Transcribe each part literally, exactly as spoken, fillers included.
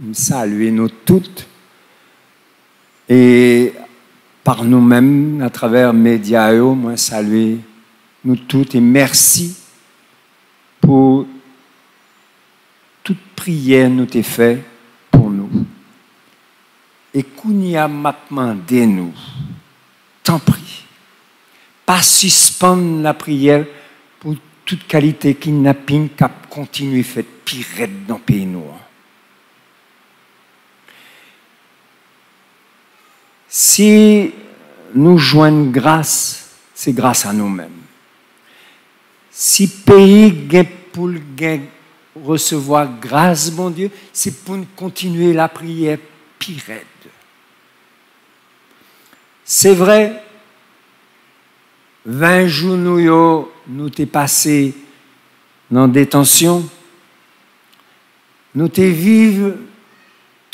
M salye nou tout. E pa nou menm, atravè medya yo, mwen salye nou tout e mèsi pou tout priyè nou te fè pou nou. E kounye a, m ap mande nou, tanpri, pa sispann lapriyè pou tout kalite kidnaping k ap kontinye fèt pi rèd nan peyi nou an. Si nou jwenn gras, se gras a nou menm. Si peyi gen pou l gen resevwa gras Bondye, se pou n kontinye lapriyè pi rèd. Se vre, ven jou nou yo, nou te pase nan detansyon, nou te viv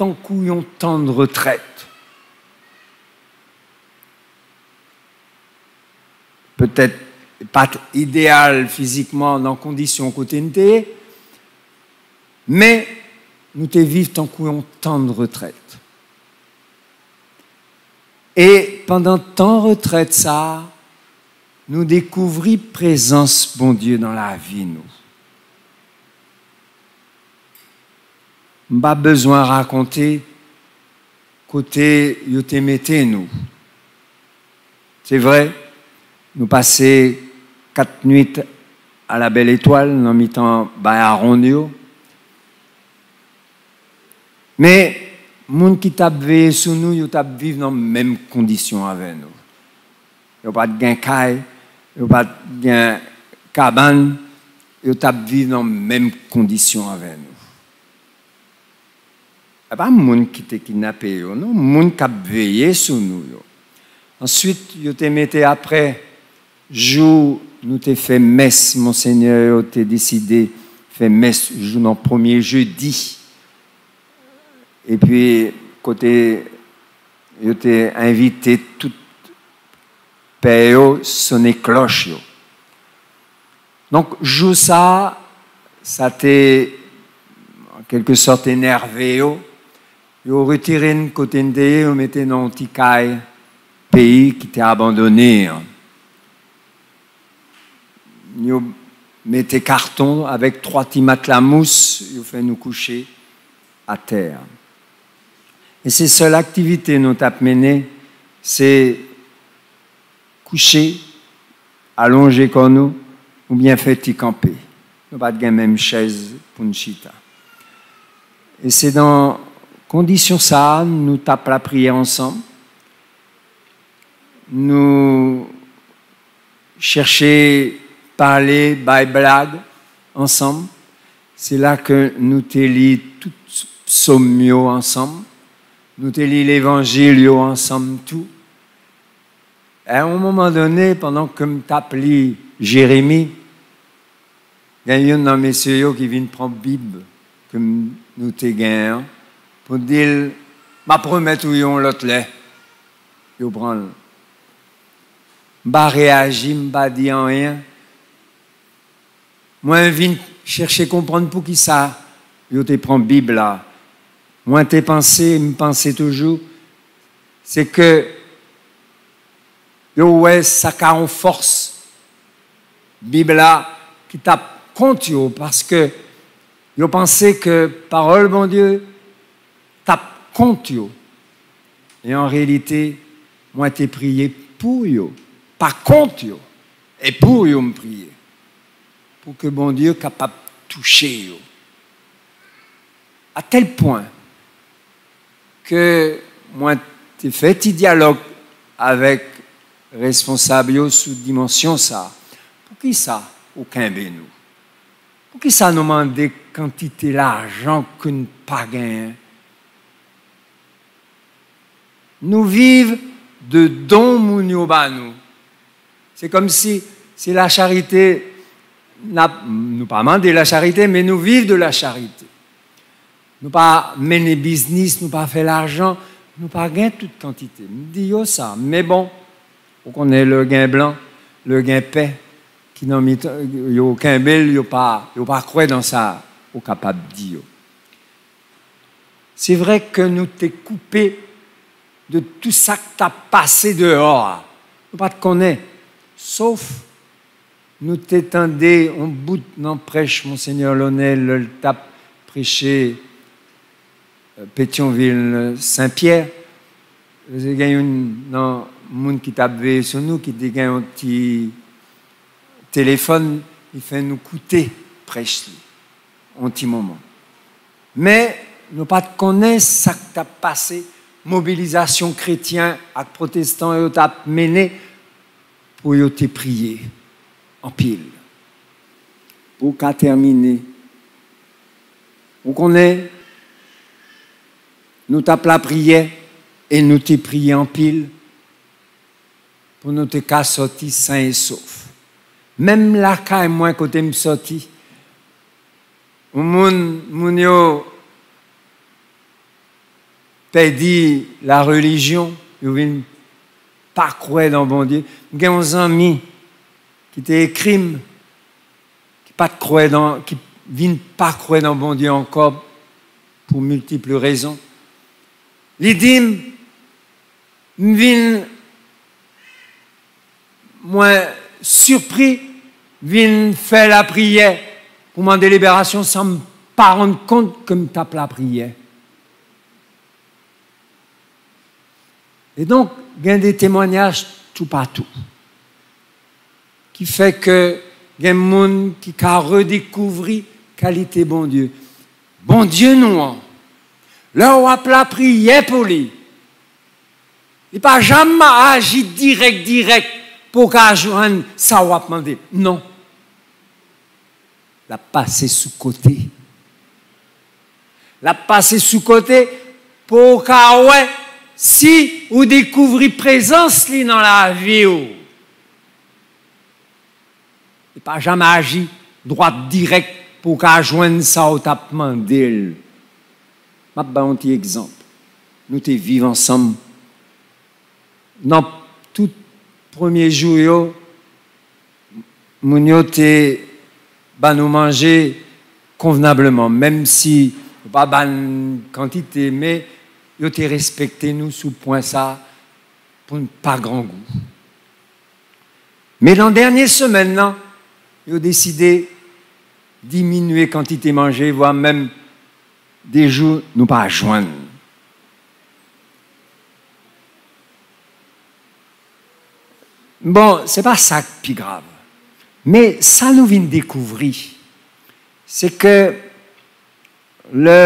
tankou yon tann retrèt. Petèt pa t ideyal fizikman nan kondisyon kote n te ye, men nou te viv tankou yon tann retrèt. E pandan tan retrèt sa a, nou dekouvri prezans Bondye nan lavi nou. M pa bezwen rakonte kote yo te mete nou. Se vre, nou pase kat nwit a la bèl etwal nan mitan bay awonn yo. Men, moun ki t ap veye sou nou, yo t ap viv nan menm kondisyon avè nou. Yo pa t gen kay, yo pa t gen kabann, yo t ap viv nan menm kondisyon avè nou. E pa moun ki te kidnape yo, non, moun k ap veye sou nou yo. Answit, yo te mete apre jou nou te fè mès, Monsenyè yo te deside fè mès jou nan premye jedi. Epi, kote yo te envite tout pè yo, sone klòch yo. Donk, jou sa a, sa te, an kèlke sòt, enève yo. Yo retire n kote n te ye, yo mete n nan yon ti kay peyi ki te abandone an. Yo mete katon avèk twa ti matla mous, yo fè nou kouche atè a. E se sèl aktivite nou t ap mennen, se kouche, alonje kò nou, oubyen fè ti kanpe. Nou pa t gen menm chèz pou n chita. E se nan kondisyon sa a, nou t ap lapriyè ansanm. Nou chèche pale, bay blag ansanm. Se la ke nou te li tout psòm yo ansanm. Nou te li levanjil yo ansanm tou. A yon moman done, pandan ke m t ap li Jeremi, gen youn nan mesye yo ki vin pran Bib ke m, nou te gen an, pou di l, "M ap remèt ou yon lòt lè." Yo pran l. M pa reyaji, m pa di anyen. Mwen vin chèche konprann poukisa yo te pran Bib la. Mwen te panse, m panse toujou, se ke yo wè sa ka yon fòs Bib la ki t ap kont yo, paske yo panse ke pawòl Bondye t ap kont yo. E an reyalite, mwen te priye pou yo, pa kont yo. E pou yo m priye. Pou ke Bondye kapab touche yo. A tèl pwen ke mwen te fè ti dyalòg avèk responsab yo sou dimansyon sa a. Poukisa ou kenbe nou? Poukisa nou mande kantite lajan ke n pa genyen? Nou viv de don moun yo ba nou. Se kòmsi se lacharite, n ap, nou pa mande lacharite, men nou viv de lacharite. Nou pa mennen biznis, nou pa fè lajan, nou pa gen tout kantite. M di yo sa, men bon, ou konnen lè gen blan, lè gen pè, ki nan mitan, yo kenbe l, yo pa, yo pa kwè nan sa ou kapab di yo. Se vre ke nou te koupe de tou sa k t ap pase deyò a. Nou pa t konnen, sof nou te tande yon bout nan prèch Monseyè Lonel lè l t ap preche, eh, Petyonvil, Senpyè. Te gen youn nan moun ki t ap veye sou nou ki te gen yon ti telefòn, li fè nou koute prèch li yon ti moman. Men, nou pa t konnen sa k t ap pase, mobilizasyon kretyen ak pwotestan yo t ap mennen pou yo te priye anpil. Pou w ka tèmine, ou konnen, nou t ap lapriyè e nou te priye anpil pou nou te ka sòti sen e sof. Menm lakay mwen kote m sòti, yon moun, moun yo pèdi la relijyon, yo vin pa kwè nan Bondye. M gen yon zanmi ki te ekri m, ki pa t kwè nan, ki vin pa kwè nan Bondye ankò pou miltip rezon. Li di m, m vin, mwen sipri vin fè lapriyè pou mande liberasyon san m pa rann kont ke m t ap lapriyè. E donk, gen de temwanyaj toupatou ki fè ke gen moun ki ka redekouvri kalite Bondye. Bondye nou an, lè w ap lapriyè pou li, li pa janm aji dirèk, dirèk pou w ka jwenn sa w ap mande. Non. L ap pase sou kote. L ap pase sou kote pou w ka wè si ou dekouvri prezans li nan lavi w. Li pa janm aji dwat dirèk pou w ka jwenn sa w t ap mande l. M ap ba yon ti egzanp. Nou te viv ansanm. Nan tout premye jou yo, moun yo te ba nou manje konvnableman, menm si yo pa ba n kantite, men yo te respekte nou sou pwen sa a pou n pa grangou. Men nan dènye semèn nan, yo deside diminye kantite manje, vwa menm de jou nou pa jwenn. Bon, se pa sa k pi grav. Men sa nou vin dekouvri, se ke lè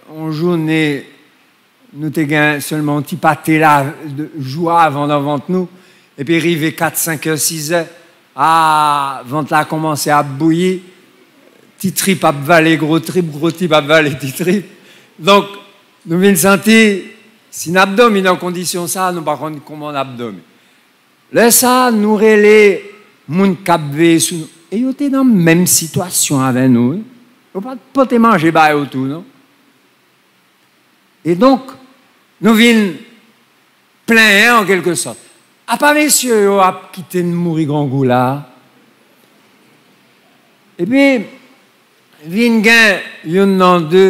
yon jounen nou te gen sèlman yon ti pate la, de, jou a avan nan vant nou, epi rive kat, senk è, sis è, a, vant la kòmanse ap bouyi, ti trip ap vale gwo trip, gwo trip ap vale ti trip. Donk, nou vin santi, si n ap dòmi nan kondisyon sa, nou pa konn kòman n ap dòmi. Lè sa a, nou rele moun k ap veye sou nou. E yo te nan menm sitiyasyon avè nou, wi. Yo pa t pote manje ba yo tou, non. E donk, nou vin plenyen an kèlkesòt. Apa mesye yo ap kite n mouri grangou la a? Epi, vin gen youn nan de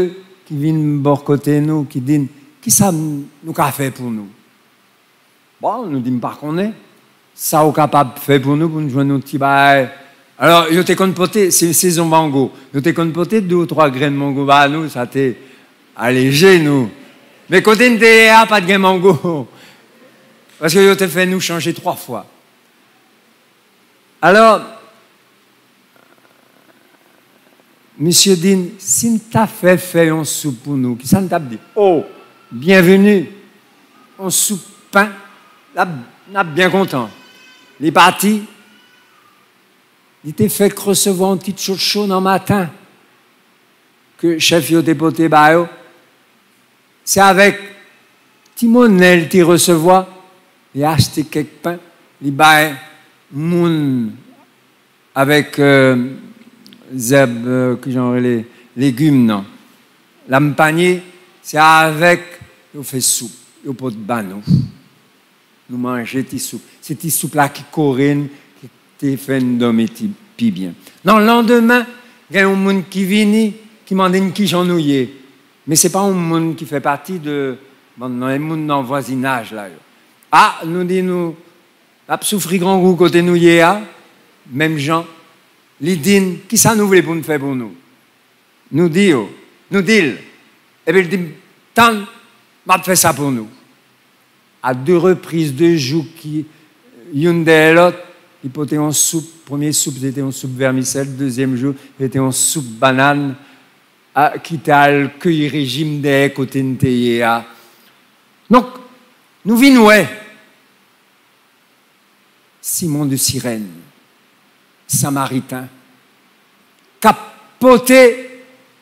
ki vin bò kote nou, ki di n, "Kisa n, nou ka fè pou nou?" Bon, nou di, "M pa konnen. Sa w kapab fè pou nou, pou n jwenn yon ti bagay?" Alò, yo te konn pote, se sezon mango, yo te konn pote de ou twa grenn mango ba nou, sa te aleje nou. Men kote n te ye a, pa t gen mango. Paske yo te fè nou chanje twa fwa. Alò, misye di n, "Si n ta fè, fè yon soup pou nou, kisa n t ap di?" "O, byenveni, yon soup pen, n ap, n ap byen kontan." Li pati, li te fèk resevwa yon ti tchotcho nan maten ke chèf yo te pote ba yo. Se avèk ti monnen l te resevwa, li achte kèk pen, li bay moun avèk, euh, zèb, euh, kijan yo rele, legim nan. Lam panye, se avèk yo fè soup, yo pot ba nou. Nou manje ti soup. Se ti soup la ki kore n, ki te fè n dòmi ti, pi byen. Nan landemen, gen yon moun ki vini, ki mande n kijan nou ye. Men se pa yon moun ki fè pati de bann nan, e moun nan vwazinaj la yo. A, nou di nou, n ap soufri grangou kote nou ye a, menm jan, li di n, "Kisa nou vle pou n fè pou nou?" Nou di yo, nou di l. Epi l di m, "Tann, m ap fè sa pou nou." A de repriz, de jou ki youn dèyè lòt, li pote yon soup. Premye soup, se te yon soup vèmisèl. Dezyèm jou, se te yon soup bannann, a, ki te al keyi rejim dèyè kote n te ye a. Donk, nou vin wè Simon de Sirèn, Samariten, k ap pote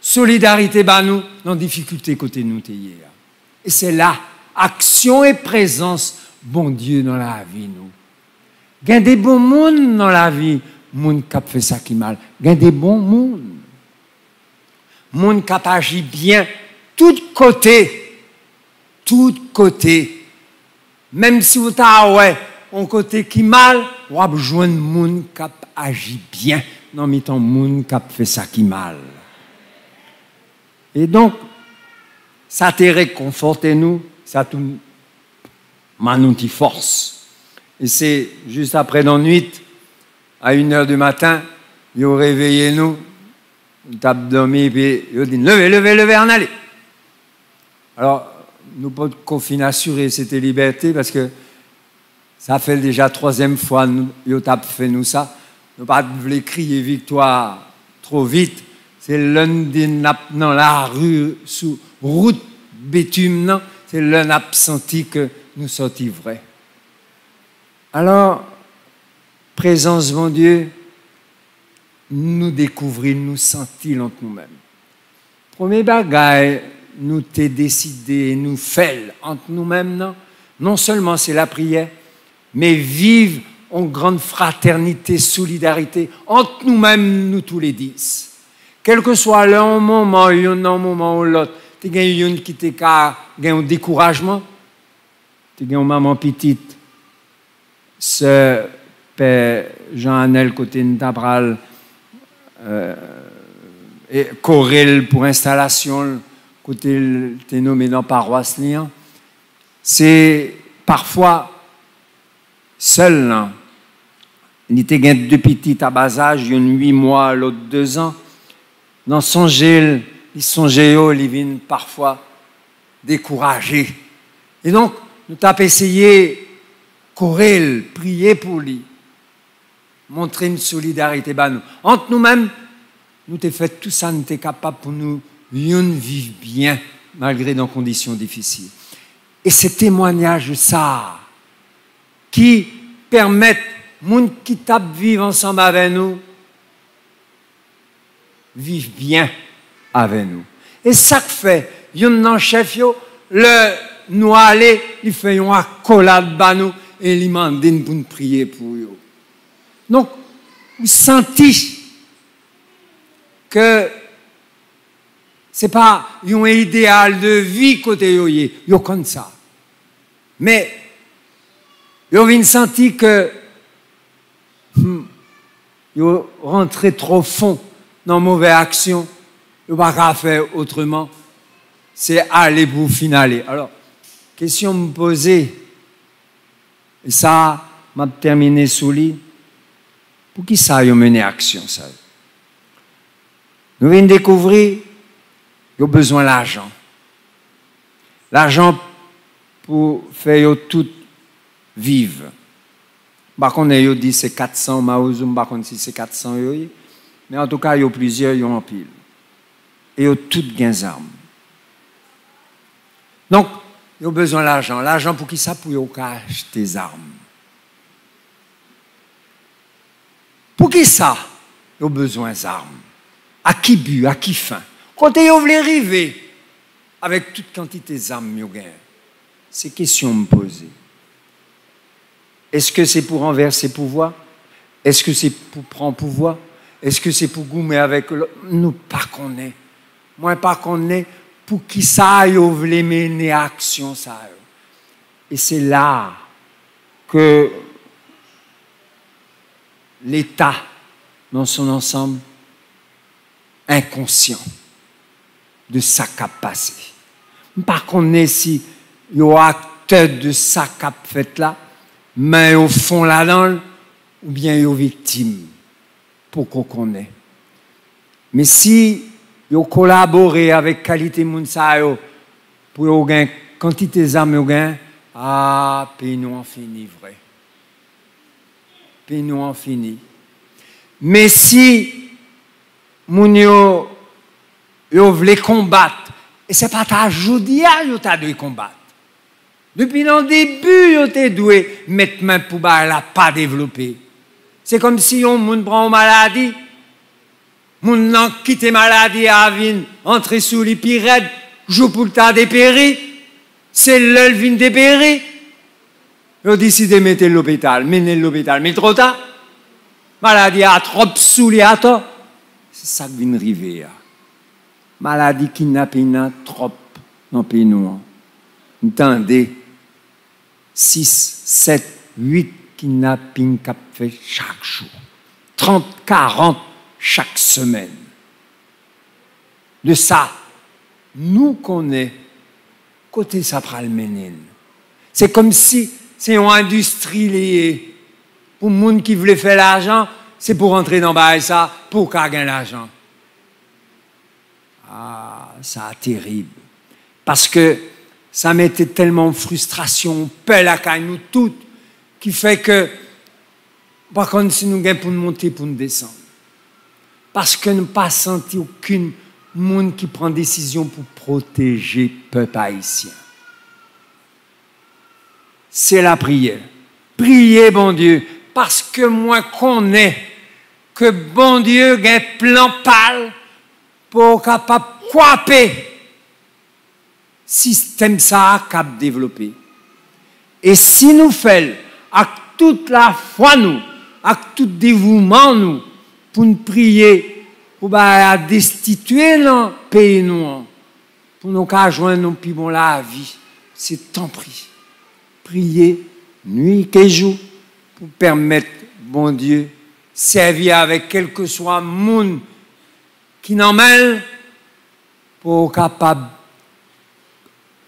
solidarite ba nou nan difikilte kote nou te ye a. E se la, aksyon e prezans Bondye nan lavi nou. Gen de bon moun nan lavi moun k ap fè sa ki mal. Gen de bon moun. Moun k ap aji byen tout kote. Tout kote. Menm si w ta wè yon kote ki mal, w ap jwenn moun k ap aji byen nan mitan moun k ap fè sa ki mal. E donk, sa te rekonfòte nou, sa tou ban nou ti fòs. E se jis apre nan nwit, a inè di maten, yo reveye nou, nou t ap dòmi, epi yo di n, "Leve, leve, leve, ann ale." Alò, nou potko fin asire se te libète, paske sa fè deja twazyèm fwa nou, yo t ap fè nou sa. Nou pa t vle kriye viktwa twò vit. Se lè n di n ap nan lari, sou wout bitim nan, se lè n ap santi ke nou sòti vrè. Alò, prezans Bondye, nou dekouvri l, nou santi l ant nou menm. Premye bagay nou te deside nou fè l ant nou menm nan, non sèlman se lapriyè, men viv yon grann fratènite, solidarite ant nou menm, nou toulèdis. Kèlkeswa lè yon moman, youn nan yon moman ou lòt, te gen youn ki te ka gen yon dekourajman, te gen yon manman pitit, sè pè Jean Anel, kote n ta pral, euh, e, kore l pou enstalasyon l, kote l te nome nan pawas li an. Se pafwa sè l lan, li te gen de pitit a ba zaj, youn uit mwa, lòt de zan. Nan sonje l, li sonje yo, li vin pafwa dekouraje. E donk, nou t ap eseye kore l, priye pou li, montre n solidarite ba nou. Ant nou menm, nou te fè tou sa n te kapab pou nou youn viv byen, malgre nan kondisyon difisil. E se temwayaj sa a ki pèmèt moun ki t ap viv ansanm avè nou viv byen avè nou. E sa k fè youn nan chèf yo, lè nou ale, li fè yon akolad ba nou e li mande n pou n priye pou yo. Donk, ou santi ke se pa yon ideyal de vi kote yo ye, yo konn sa. Men, yo vin santi ke, hmm, yo rantre twò fon nan move aksyon, yo pa ka fè otreman, se ale pou fin ale. Alò, kesyon m poze, e sa, m ap tèmine sou li, poukisa yo mennen aksyon sa yo? Nou vin dekouvri yo bezwen lajan. Lajan pou fè yo tout viv. M pa konnen, yo di se kat san mawozo, m pa konn si se kat san yo ye. Men antouka, yo plizyè, yo anpil. E yo tout gen zam. Donk, yo bezwen lajan. Lajan pou ki sa? Pou yo ka achte zam. Poukisa yo bezwen zam? A ki bi? A ki fen? Kote yo vle rive avèk tout kantite zam yo genyen? Se kesyon m poze. Èske se pou ranvèse pouvwa? Èske se pou pran pouvwa? Èske se pou goumen avèk lòt? Nou pa konnen. Mwen pa konnen poukisa yo vle mennen aksyon sa yo. E se la ke Leta, dans son ensemble, enkonsyan. de sa k ap pase. M pa konnen si yo aktè de sa k ap fèt la, men yo fon ladan l, oubyen yo viktim. Poko konnen. Men si yo kolabore avèk kalite moun sa yo pou yo gen kantite zam yo gen, a, peyi nou an fini vre. Peyi nou an fini. Men si moun yo, yo vle konbat, e se pa ta jodi a yo ta dwe konbat. Depi nan debi, yo te dwe met men pou bagay la pa devlope. Se kòmsi yon moun pran yon maladi, moun nan kite maladi a vin antre sou li pi rèd, jou pou l ta deperi, se lè l vin deperi, yo deside mete l lopital, mennen l lopital, men twò ta, maladi a twòp sou li atò. Se sa k vin rive a. Maladi kidnaping nan twòp nan peyi nou an. M tande sis, sèt, uit kidnaping k ap fèt chak jou. Trant, karant chak semèn. De sa, nou konnen kote sa pral mennen n. Se kòmsi se yon endistri li ye. Pou moun ki vle fè lajan, se pou rantre nan bagay sa, pou w ka gen lajan. Ah, sa terib. Paske sa mete tèlman yon fristrasyon, yon pè lakay nou tout, ki fè ke m pa konn si nou gen pou n monte, pou n desann. Paske nou pa santi okenn moun ki pran desizyon pou pwoteje pèp ayisyen. Se lapriyè. Priye Bondye, paske mwen konnen ke Bondye gen plan pa l pou w kapab kwape sistèm sa a k ap devlope. E si nou fè l ak tout lafwa nou, ak tout devouman nou, pou n priye pou bagay la destitye nan peyi nou an, pou nou ka jwenn yon pi bon lavi, se tanpri, priye nwi ke jou pou pèmèt Bondye sèvi avèk kèlkeswa moun ki nan men l pou w kapab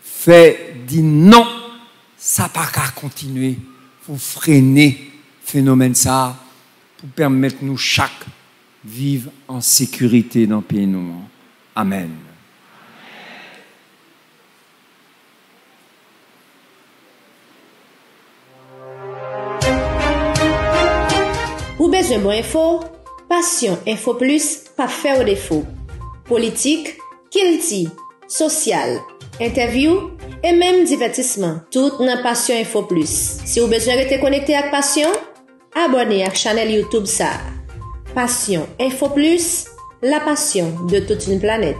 fè di non, sa pa ka kontinye, pou frene fenomèn sa a, pou pèmèt nou chak viv an sekirite nan peyi nou an. Amèn. Ou bezwen bon enfo? Passion Info Plus p ap fè w defo. Politik, kilti, sosyal, entèvyou, e menm divètisman, tout nan Passion Info Plus. Si w bezwen rete konekte ak Passion, abòne ak chanèl YouTube sa a. Passion Info Plus, la passion de toute une planète.